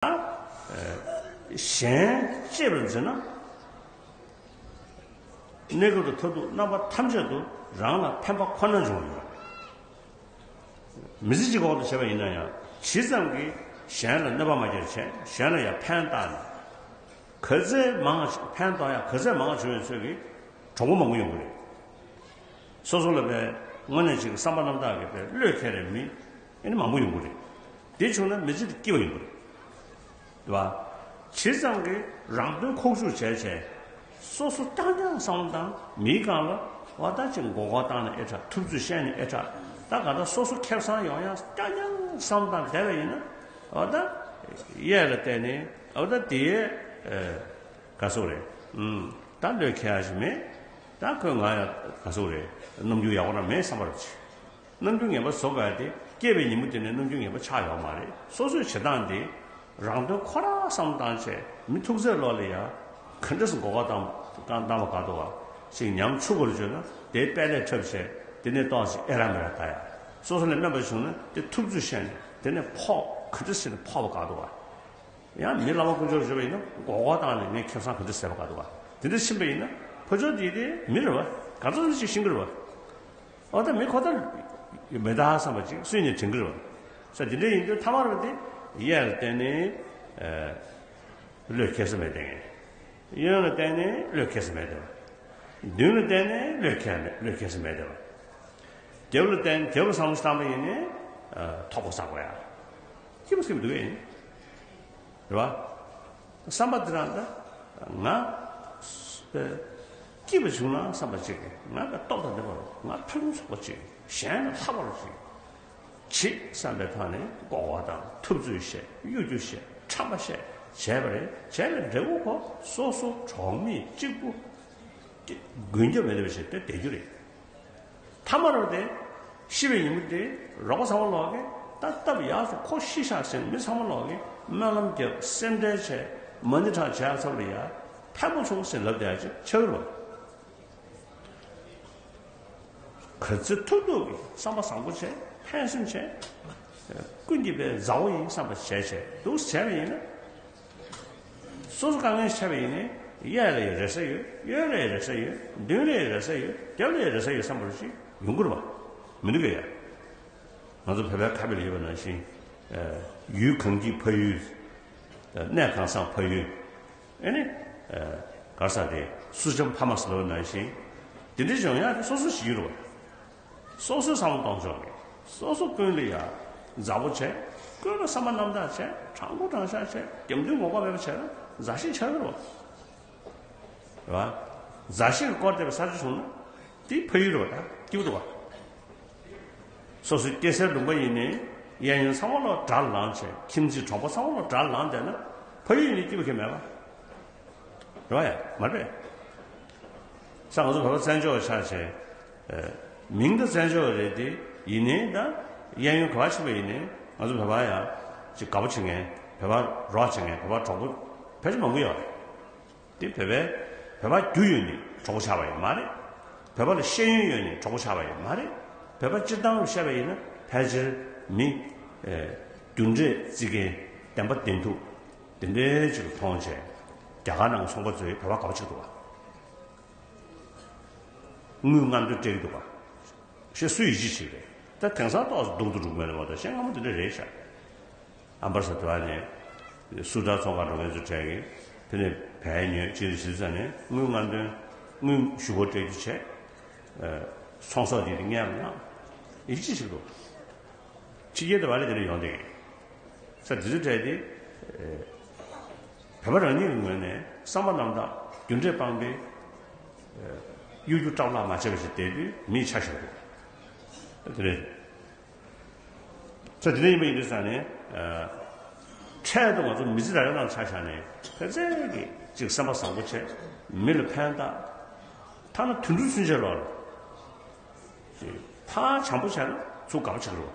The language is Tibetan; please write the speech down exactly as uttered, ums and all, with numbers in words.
གཞན་གཅེས་པར་འཛིན་ན། གནས་སྐབས་དང་མཐར་ཐུག་རྣམ་པ་ཐམས་ཅད་དུ་རང་ལ་ཕན་པ་ཁོ་ན་འབྱུང་བ་ཡིན་པ་རེད། མི་ཚེ་གཅིག་གི་འོག་ཏུ་བྱས་པ་ཡིན་ན་ཡང་ཇི་ཙམ་གྱིས་གཞན་ལ་གནོད་པ་མ་བསྐྱལ་བྱས་གཞན་ལ་ཡང་ཕན་བཏགས་ནས། ག་ཚད་མང་ཕན་ཐོགས་ཡང་ག་ཚད་མང་བྱུང་བའི་ཚོད་ཀྱིས་གྲོགས་པོ་མང་པོ་ཡོང་གི་རེད། སོ་སོ་ལ་བས་དངོས་གནས་ཅིག་བསམ་པ་རྣམ་དག་གིས་བས་བློས་འཁེལ་རེ་མི་ཨེ་ནི་མང་པོ་ཡོང་གི་རེད། དེ་བྱུང་ན་མི་ཚེ་དེ་སྐྱིད་པ་ཡོང་གི་རེད། རེད་བ། ཇི་ཙམ་གྱིས་རང་དོན་ཁོག་ཆུད་བྱས་བྱས། སོ་སོ་རྐྱང་རྐྱང་བསམ་བློ་བཏང་མིའི་སྒང་ལ་བ་ད་ཅིག་མགོ་སྐོར་བཏང་ནས་ཨེ་དྲག་ཐུབ་ཚོད་བཤད་ནས་ཨེ་དྲག་ད་ག་ད་སོ་སོ་ཁེ་བཟང་ཡོང་ཡང་རྐྱང་རྐྱང་བསམ་བློ་བཏང་བསྡད་པ་ཡིན་ན་བ་ད་གཡས་ལ་བལྟས་ནས་བ་ད་དེའི་ག་སོག་རེད། ཨུམ། ད་བློས་འཁེལ་ཡ་ཞིག་མེད། ད་ཁོས་ང་ཡ་ག་སོག་རེད། རྣམ་འགྱུར་ཡག་པོ་རང་མེད་བསམ་པ་རེད། རྣམ་འགྱུར་ངན་པ་བཟོ་དགོས་ཡ་དེ་སྐྱེས་པའི་ཉིན་མོ་དེ་ནས་རྣམ་འགྱུར་ངན་པ་ཆགས་ཡོད་མ་རེད། སོ་སོའི་བྱེད་སྟངས་དེ་རང་དོན་ཁོ་རང་བསམ་བློ་བཏང་བྱས་མི་ཐུག་ཚད་ལོག་ལ་ཡ་ག་འདྲ་སེ་མགོ་སྐོར་བཏང་བཏང་བཏང་བ་དགའ་འདུག་བ་ཞིག་ཉམ་ཆུང་ཀུ་ལ་བརྗོད་ན་དེའི་དཔལ་ལས་འཁྲབ་བྱས་དེ་ནས་ཏོག་ཙམ་ཨེ་ར་མེ་ར་ལྟ་ཡ། སོ་སོ་ལས་དམན་པ་བྱུང་ན་དེ་ཐུབ་ཚོད་བཤད་ནས་དེ་ནས་ཕོག་ག་འདྲ་སེ་ནས་ཕོག་པ་དགའ་འདུག་བ། ཡང་མི་བླ་མ་དཀོན་མཆོག་ལ་བརྗོད་པ་ཡིན་ན་མགོ་སྐོར་བཏང་ནས་ངས་ཁེ་བཟང་ག་འདྲ་ཟ་བ་དགའ་འདུག་བ། དེ་འདྲ་ཕྱིན་པ་ཡིན་ན་ཕོ་ཅོག་དེ་དེ་མི་རེད་བ། ག་ཚོད་ཅིག་ཤེས་ཀྱི་རེད་བ། འོ་ད་མི་ཁོ་ཐག་མེད་ད་བསམ་པ་ཅིག་སུས་ནས་དྲན་གྱི་རེད་བ། ས་དེ་འདྲ་ཡིན་དུས་ཐ་མར་བ་དེ་གཡས་ལ་བལྟས་ནས་བློས་འཁེལ་ས་མེད་དེ། གཡོན་ལ་བལྟས་ནས་བློས་འཁེལ་ས་མེད་དེ་བ། མདུན་ལ་བལྟས་ནས་བློས་འཁེལ་མེད་བློས་འཁེལ་ས་མེད་དེ་བ། རྒྱབ་ལ་བལྟས་ནས་རྒྱབ་ལ་བསམ་བློ་བཏང་པ་ཡིན་ནས་ཐོག་པོ་ས་གོ་ཡ། སྐྱིད་པོ་སྐྱིད་པོ་འདུག་གས་ཡིན། རེད་བ། བསམ་པ་འདི་རང་ད། ང་། སྐྱིད་པ་བྱུང་ན་བསམ་པ་གཅིག་ང་ལ་ལྟོགས་དང་ལྡན་པ་རུ་ང་ཕུན་སུམ་ཚོགས་པ་གཅིག་གཞན་ལ་ལྷག་པ་རུ་གཅིག་བྱེད་བསམ་པའི་ཐོག་ནས་མགོ་སྐོར་དང་ཐུབ་ཚོད་བཤད་གཡོ་སྒྱུ་བཤད་ཁྲམ་པ་བཤད་བྱས་པ་རེད། བྱས་པའི་འབྲས་བུ་ཁོ་སོ་སོ་གྲོགས་མེད་གཅིག་པུ། མགོན་སྐྱབས་མེད་པ་བྱས་ཏེ་བསྡད་རྒྱུ་རེད། ཐ་མ་རུ་དེ། ཤི་བའི་ཉིན་མོ་དེ་རོགས་པ་ཚང་མ་ལོག་གི་ད་སྟབས་ཡག་སོང་ཁོ་ཤི་ཤག་ཟེར་ནས་མི་ཚང་མ་ལོག་གི་སྨོན་ལམ་རྒྱབ་སེམས་ཁྲལ་བྱས་མ་ཎི་བགྲང་བྱས་ཚར་ལ་ཡ་ཕན་པོ་བྱུང་ཟེར་ལབ་བསྡད་ཡ་ཅིག་ཆགས་ཀྱི་རེད་བ། ག་ཚོད་ཐུབ་ཐུབ་ཀྱི་བསམ་པ་བཟང་པོ་བྱས་ཕན་སེམས་བྱས། ཀུན་གྱིས་པའི་མཛའ་བོ་ཡིན་བསམ་པ་བྱས་བྱས་འདུག་བྱས་པ་ཡིན་ན། སོ་སོ་དཀའ་ངལ་ཆེ་བ་ཡིན་ནའི་གཡས་ལ་ཡང་རེ་ས་ཡོད། གཡོན་ལ་ཡང་རེ་ས་ཡོད། མདུན་ལ་ཡང་རེ་ས་ཡོད། རྒྱབ་ལ་ཡང་རེ་ས་ཡོད་བསམ་པ་ཞིག་ཡོང་གི་རེད་བ། མི་འདུག་གས་ཡ། ང་ཚོ་བོད་པའི་ཁ་དཔེ་ལ་ཡོད་པ་ནང་བཞིན། ཡུལ་གངས་སྐྱིད་ཕ་ཡུལ། གནས་གངས་སེང་ཕ་ཡུལ། ཨེ་ནི། ག་རེ་ཟེར་དེ་སུ་ཆེན་ཕ་མ་ཟེར་བ་ནང་བཞིན། དེ་འདྲའི་སྦྱོང་ཡག་དེ་སོ་སོ་ཞིག་ཡོད་རེད་བ། སོ་སོའི་བསམ་བློ་གཏོང་ཕྱོགས་ཀྱི་སོ་སོ་ཀུན་ལ་ཡ་མཛའ་པོ་བྱས། ཀུན་ལ་བསམ་པ་རྣམ་དག་བྱས། དྲང་པོ་དྲང་བཞག་བྱས། རྒྱབ་མདུན་ངོ་ཤེས་མེད་པ་བྱས་ན་མཛའ་བཤེས་ཆགས་ཀྱི་རེད་བ། རེད་བ། མཛའ་བཤེས་ཀྱིས་བསྐོར་བསྡད་པའི་ས་ཆ་བྱུང་ན་དེ་ཕ་ཡུལ་རེད་བ། ད་སྐྱིད་པོ་འདུག་བ། སོ་སོའི་སྐྱེ་སའི་ལུང་པ་ཡིན་ནའི་གཡས་གཡོན་ཚང་མ་ལོག་དགྲར་ལངས་བྱས། ཁྱིམ་མཚེས་གྲོང་པ་ཚང་མ་ལོག་དགྲར་ལངས་བསྡད་ན་ཕ་ཡུལ་ཡིན་ནའི་སྐྱིད་པོ་ཁྱོན་མེད་པ། རེད་བ་ཡ། མ་རེད། ས་ང་ཚོ་བོད་པ་བཙན་བྱོལ་བ་ཆགས་བྱས། མིང་དུ་བཙན་བྱོལ་བ་རེད་དེ། ཡིན་ནའི་ད་གཡས་གཡོན་ག་པར་ཕྱིན་པ་ཡིན་ནའི་ང་ཚོ་བོད་པ་ཡ་ཅིག་དགའ་པོ་བྱེད་མཁན། བོད་པ་རོགས་བྱེད་མཁན། བོད་པ་གྲོགས་པོ་ཕལ་ཆེར་མང་པོ་ཡོད་རེད། དེ་བོད་པའི་བོད་པ་རྒྱུ་ཡོད་ནས་གྲོགས་པོ་ཆགས་པ་ཡིན་མ་རེད། བོད་པ་ལ་ཤེས་ཡོན་ཡོད་ནས་གྲོགས་པོ་ཆགས་པ་ཡིན་མ་རེད། བོད་པ་སྤྱིར་བཏང་ལ་བཤད་པ་ཡིན་ན་ཕལ་ཆེར་མི། རྒྱུ་འབྲས་བརྩི་མཁན། བདེན་པ་བདེན་ཐུབ། དེ་འདྲའི་ཅིག་ལ་མཐོང་བྱས། རྒྱ་གར་ནང་གི་ཚོང་པ་ཚོས་བོད་པ་དགའ་པོ་བྱེད་འདུག་བ། དངུལ་སྔ་འདོན་སྤྲད་ཀྱི་འདུག་བ། ཞེས་སུས་ཡིད་ཆེས་བྱེད་རེད། ད་དེང་སང་ཏོག་ཙམ་སྡུག་ཏུ་འགྲོ་གི་མེད་ལ་མ་གཏོགས་གཞན་སྔ་མོ་དེ་འདྲ་རེད་ཤག་ཨ་མ་ས་དེ་བ་ནས་སུ་ཏྲ་ཚོང་ཁང་འགྲོ་མཁན་ཚོ་གྲས་ཀྱིས་དེ་ནས་བལ་ཉོས་ཅི་རེད་ཟེར་ཙང་ནས་དངུལ་སྔ་འདོན་དངུལ་ཞུ་སྒོ་སྤྲད་རྒྱུ་བྱས། ཚོང་ཟོག་དེ་དེ་ངས་མ་གནང་། ཡིད་ཆེས་བྱེད་འདུག་ཕྱི་རྒྱལ་དུ་བ་ལས་དེ་འདྲ་ཡོང་བསྡད་ཡིན། ས་དེ་ཚོའི་གྲས་དེ། བོད་པ་རང་ཉིད་ཀྱི་ངོས་ནས་བསམ་པ་རྣམ་དག་རྒྱུ་འབྲས་སྤངས་པའི། གཡོ་སྒྱུ་སྐྲག་ལྷག་མ་བྱས་པ་ཞིག་བསྡད་དུས་མིས་ཆ་བཞག་འདུག་དེ་རེད། ས་དེ་འདྲ་ཡིན་པ་ཡིན་དུས་ས་ནས། འཕྲལ་དུ་ང་ཚོ་མི་ཚེ་རང་རང་ཆ་བཞག་ནས་ཕན་ཚུན་གྱི་ཅིག་བསམ་པ་བཟང་པོ་བྱས། མི་ལ་ཕན་བཏགས། ཐ་ན་དུད་འགྲོ་ཚུན་ཆད་ལོག་ལ། ཕར་བྱམས་པོ་བྱས་ན་ཚུར་དགའ་པོ་བྱེད་འགྲོ།